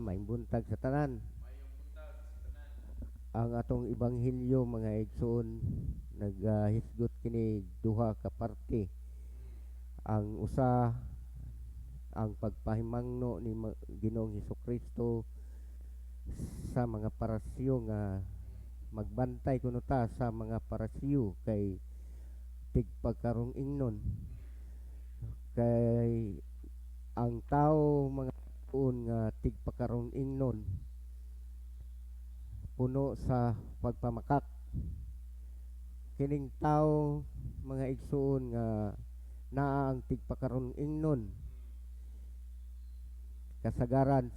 Maayong buntag sa tanan. Maayong buntag sa tanan. Ang atong ebanghelyo, mga igsoon, naghisgot kini duha ka parte. Ang usa, ang pagpahimangno ni Ginoong Hesukristo sa mga Parisiyo nga magbantay kuno ta sa mga Parisiyo kay tigpagkarong ingnon. Kay ang tao, mga igsoon, nga tigpakarong ingnon, puno sa pagpamakak. Kining tao, mga igsoon, nga naa ang tigpakarong ingnon, kasagaran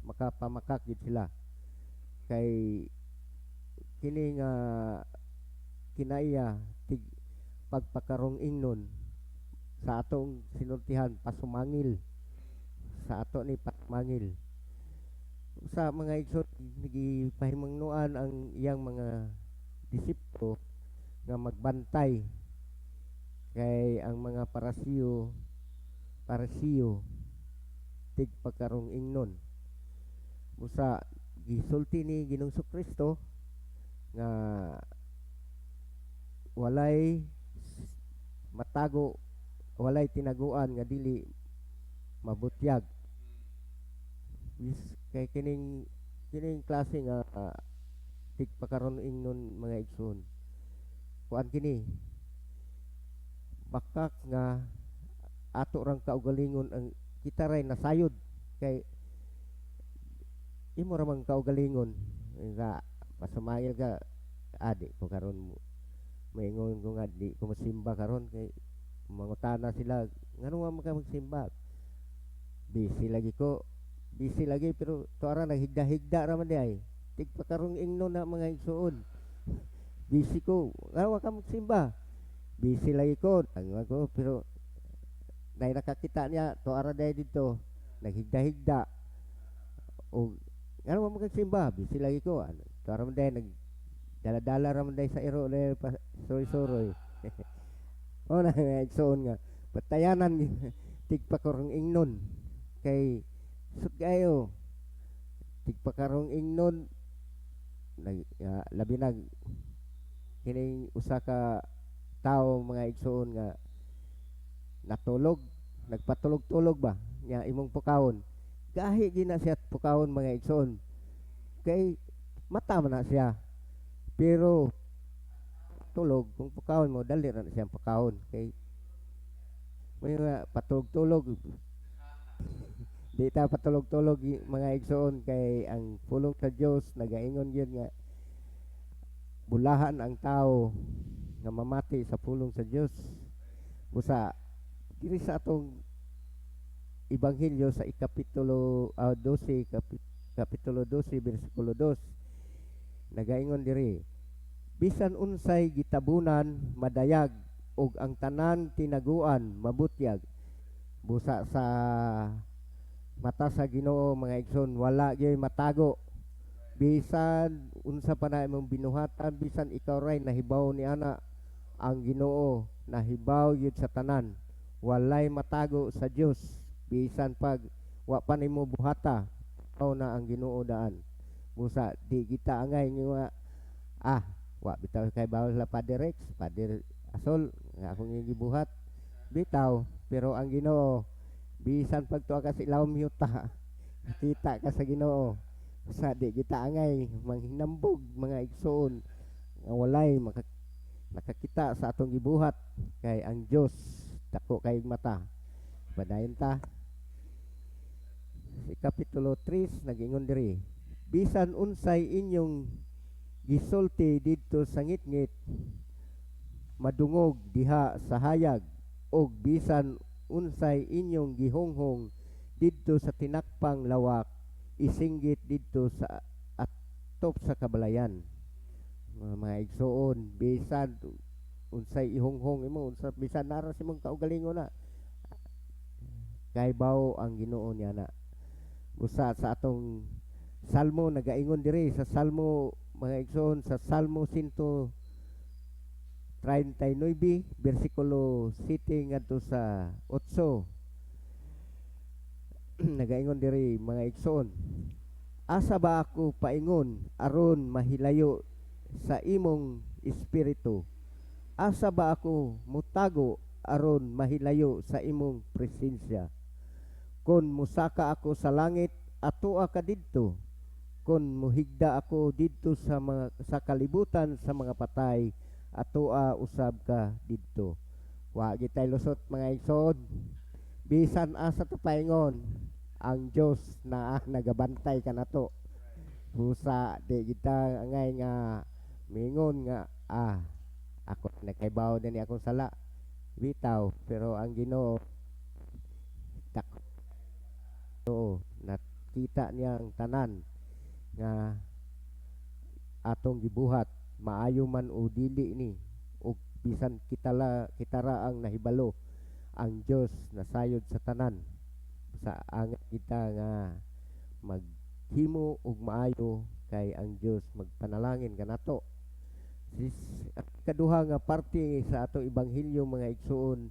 makapamakak gid sila kay kini nga kinaiya tig pagpakarong ingnon, sa atong sinultihan, pasumangil. Sa ato ni pasumangil. Sa mga igsoon, gipahimangnoan ang iyang mga disipulo nga magbantay kay ang mga Parisiyo tigpakarong ingnon. Busa gisulti ni Ginoong Kristo nga walay matago, walay tinaguan nga dili mabutyag. Is kay kining kining klase nga tigpakaron ingnon, mga igsoon, kuan kini, bakak nga ato rang kaugalingon ang kita ray nasayod kay imo ra man kaugalingon nga pasumangil ka, adi ko karon, maingon ko nga di ko mosimba karon kay mangutana sila, "Ngano wa man ka magsimba?" "Busy lagi ko, busy lagi." Pero tuara naghigda-higda ra man di ay tigpakarong ingnon na, mga igsoon. "Busy ko." "Ngano wa ka magsimba?" "Busy lagi ko." Ang ko pero nay nakakita niya tuara day didto naghigda-higda o, "Ngano wa man ka magsimba?" "Busy lagi ko." Ano, tuara man day nag dala-dala ra man day sa iro day pa suroy-suroy. O na, mga igsoon, nga patayanan tigpakarong ingnon kay sud kayo tigpakarong ingnon nag labi nag kining usa ka tawo, mga igsoon, nga natulog, nagpatulog-tulog ba nya imong pukawon, gahi gina siya pukawon, mga igsoon, kay mata man na siya pero tulog. Kung pukawon mo, dali ra na siyang pukawon kay may mga patulog-tulog. Di ta patulog-tulog, mga igsoon, kay ang pulong sa Dios nagaingon gyud nga bulahan ang tao nga mamati sa pulong sa Dios. Busa diri sa atong ebanghelyo sa ikapitulo 12, kapitulo 12 bersikulo 2, nagaingon diri, "Bisan unsay gitabunan madayag ug ang tanan tinaguan mabutyag." Busa sa mata sa Ginoo, mga igsoon, wala gyud matago. Bisan unsa pa na imong binuhatan, bisan ikaw ray nahibaw ni ana, ang Ginoo nahibaw gyud sa tanan. Walay matago sa Dios. Bisan pag wa pa nimo buhata, mao na ang Ginoo daan. Busa di kita angay nga wa bitaw kay bawal sa Father Rex, Father Asol nga akong gibuhat bitaw, pero ang Ginoo, bisan pag tuwa ka sa ilawom yuta, kita ka sa Ginoo. Sa di kita angay manghinambog, mga igsoon, nga walay nakakita sa atong gibuhat kay ang Dios dako kay mata. Padayon ta si Kapitulo 3, nagingon diri, "Bisan unsay inyong gisulti didto sa ngitngit, madungog diha sa hayag, ug bisan unsay inyong gihunghong didto sa tinakpang lawak, isinggit didto sa atop sa kabalayan." Mga igsoon, bisan unsay ihunghong imo, unsa bisan nara sa imong kaugalingon na kay bawo ang Ginoo niya na. Usa sa atong Salmo, nagaingon diri sa Salmo, mga igsoon, sa Salmo 139 bersikulo 7 ngadto sa 8. Nagaingon diri, mga igsoon, "Asa ba ako paingon aron mahilayo sa imong espiritu? Asa ba ako mutago aron mahilayo sa imong presensya? Kon musaka ako sa langit, atoa ka didto. Kon muhigda ako didto sa kalibutan sa mga patay, atoa usab ka didto." Wa gitay lusot, mga igsoon. Bisan asa ta paingon, ang Dios na nagabantay kanato. Busa di kita angay nga mingon nga ako nakaibaw din ni akong sala. Bitaw, pero ang Ginoo tak oo, nakita niya ang tanan nga atong gibuhat, maayo man o dili ni, ug bisan kita la kita ra ang nahibalo, ang Dios nasayod sa tanan. Sa angay kita nga maghimo og maayo kay ang Dios magpanalangin kanato. Sis, ang kaduha nga parte sa atong ebanghelyo, mga igsuon,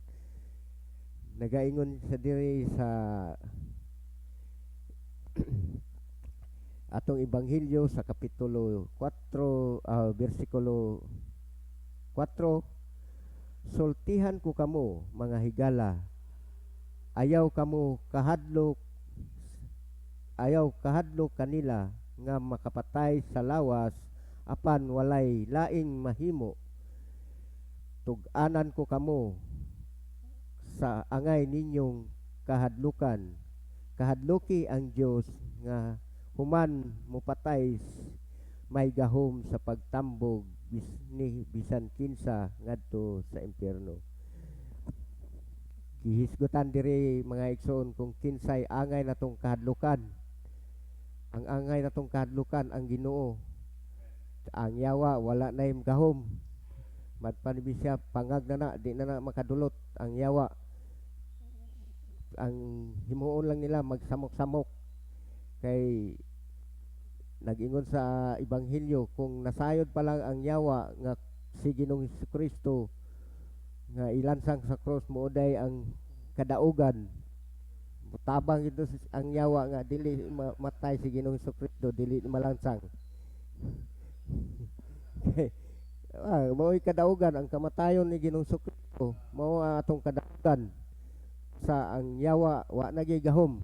nagaingon sa diri sa atong ebanghelyo sa kapitulo 4, bersikulo 4, "Sultihan ko kamo, mga higala, ayaw kamo kahadlok, ayaw kahadlok kanila nga makapatay sa lawas apan walay laing mahimo. Tug-anan ko kamo sa angay ninyong kahadlukan. Kahadluki ang Dios nga human mopatay may gahom sa pagtambog ni bisan kinsa ngadto sa impyerno." Gihisgutan diri, mga igsoon, kung kinsay angay natong kahadlukan. Ang angay natong kahadlukan, ang Ginoo. Ang yawa wala nay gahom. Madpanibi siya, pangag na na, di na na makadulot ang yawa. Ang himuon lang nila magsamok-samok kay nag-ingon sa ebanghelyo, kung nasayod pa lang ang yawa nga si Ginoong Kristo nga ilansang sa cross mooday ang kadaugan, tabang ito ang yawa nga dili matay si Ginoong Kristo, dili malansang. Mao'y kadaugan ang kamatayon ni Ginoong Kristo, mao ang atong kadaugan. Sa ang yawa wa na gyud gahom.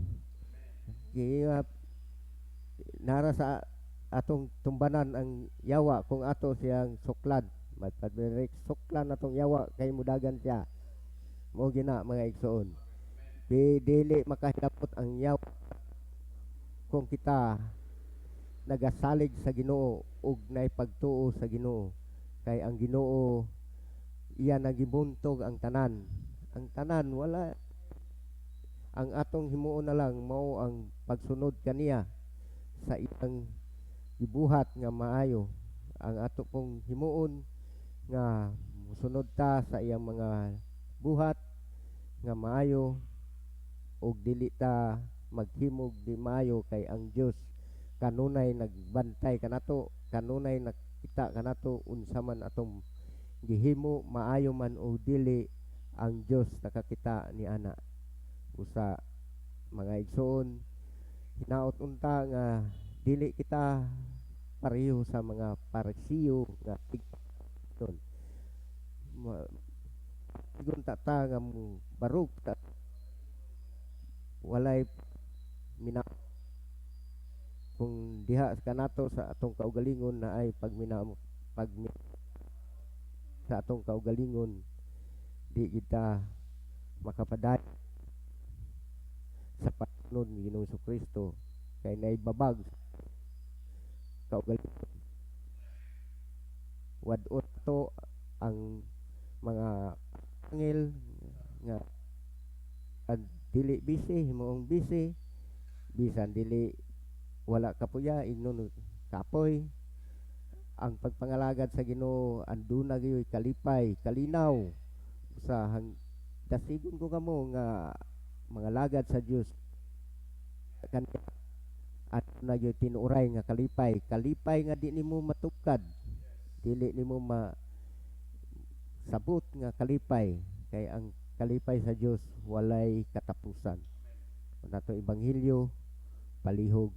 Giinga nara sa atong tumbanan ang yawa kung ato siyang suklan. Magpadmirik suklan atong yawa kay mudagan siya. Mao gina, mga igsoon. Di dili makahilabot ang yawa kung kita nagasalig sa Ginoo ug naipagtuo sa Ginoo, kay ang Ginoo iya nagibuntog ang tanan. Ang tanan wala, ang atong himuon na lang mao ang pagsunod kaniya sa iyang gibuhat nga maayo. Ang ato pong himuon nga musunod ta sa iyang mga buhat nga maayo ug dili ta maghimog di maayo, kay ang Dios kanunay nagbantay kanato, kanunay nakita kanato. Unsa man atong gihimo, maayo man o dili, ang Dios nakakita ni ana. Usa, mga igsoon, hinaot unta nga dili kita pareho sa mga Parisiyo nga igsoon. Igunta ta nga mo barug ta, walay mina kung diha kanato sa atong kaugalingon na ay pagmina pag sa atong kaugalingon, di kita makapadayon sa pagsunod ni Ginoong Kristo kay naibabag kaugalingon. Wad-on to ang mga angel nga dili busy, himuong busy, bisan dili wala kapuya, ingnon kapoy. Ang pagpangalagad sa Ginoo anduna gyud kalipay, kalinaw. Sa hang dasigon ko kamo nga mga lagad sa Dios kanya, aduna gyud tinuoray nga kalipay, kalipay nga di nimo matugkad, dili nimo ma sabot nga kalipay, kay ang kalipay sa Dios walay katapusan. Nato ebanghelyo palihog.